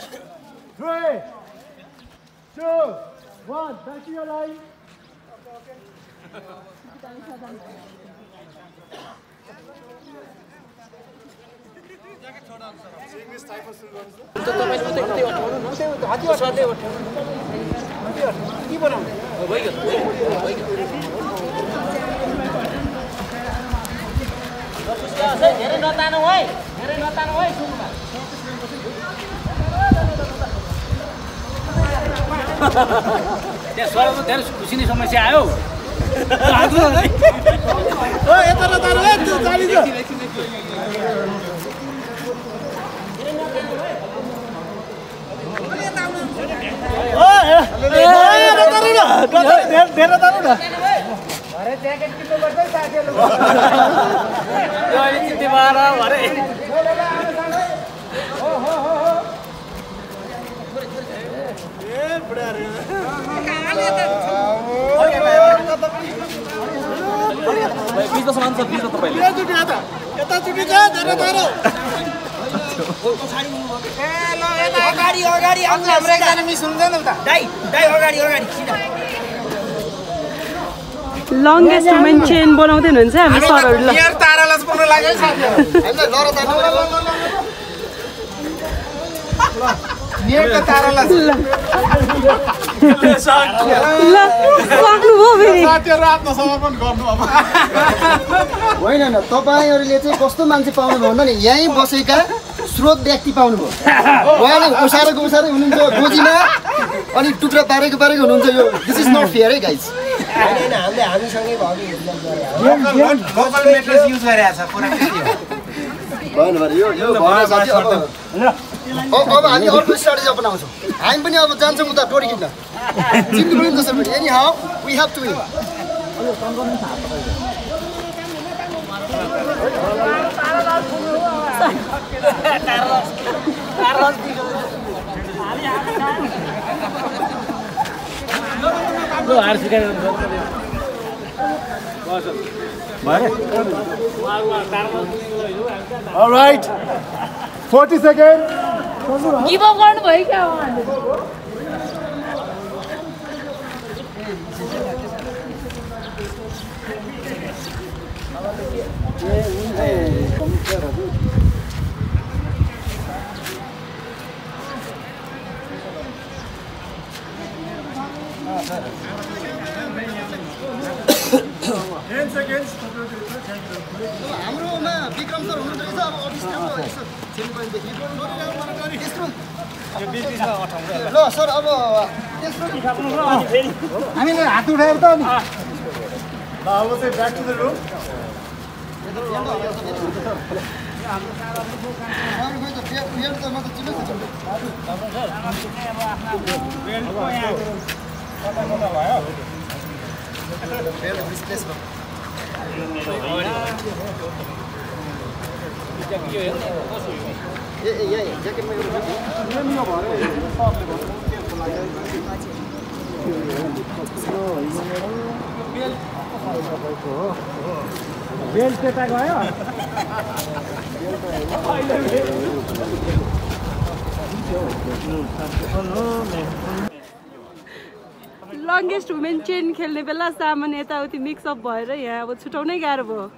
3, 2, 1. Back to your line. त्यहाँ सरको धेरै खुसिने समस्या आयो बिजनेस मान सब बिजनेस तपाईले यो जुटिया त यता जुटिछ धेरै धेरै ए ल यता अगाडि अगाडि हाम्रो एकजना मिस हुनुहुन्छ नि उता दाइ दाइ अगाडि अगाडि सिधा लंगेस्ट वुमेन चेन बनाउँदै हुनुहुन्छ हामी सरहरु ल यार तारालाई पुग्न लाग्यो साथीहरु हैन लर तारा नियरको तारालाई ल सक्नु भो फेरि साथीहरु आत्मसमर्पण गर्नु अब होइन न तपाईहरुले चाहिँ कस्तो मान्छे पाउनु भयो भन्दा नि यही बसेका स्रोत व्यक्ति पाउनु भयो उहाँले उसारेको हुनुहुन्छ गोजीमा अनि टुक्रा पारेको हुनुहुन्छ यो दिस इज नट फेयर है गाइस हैन हामीले हामीसँगै भगि लोकल मेट्रिक्स युज गरिरहेछ पुरा भएन भरे यो भएर साथी अब हामी अर्को स्ट्र्याटेजी अपनाउँछौँ हामी पनि अब जान्छौँ उता टोरी किन्न जित्नु पनि जसरी पनि anyhow we have to win All right. 40 seconds. Give up गर्नु भयो क्या उहाँले हाम्रोमा विक्रम सर हुनुहुन्छ रहेछ अब ल सर अब हामीले हात उठाएर त नि अब चाहिँ back to the room belt त्यता गयो लंगेस्ट वुमेन चेन खेल्ने बेला सामान यताउति मिक्सअप भएर यहाँ अब छुटाउनै गाह्रो भयो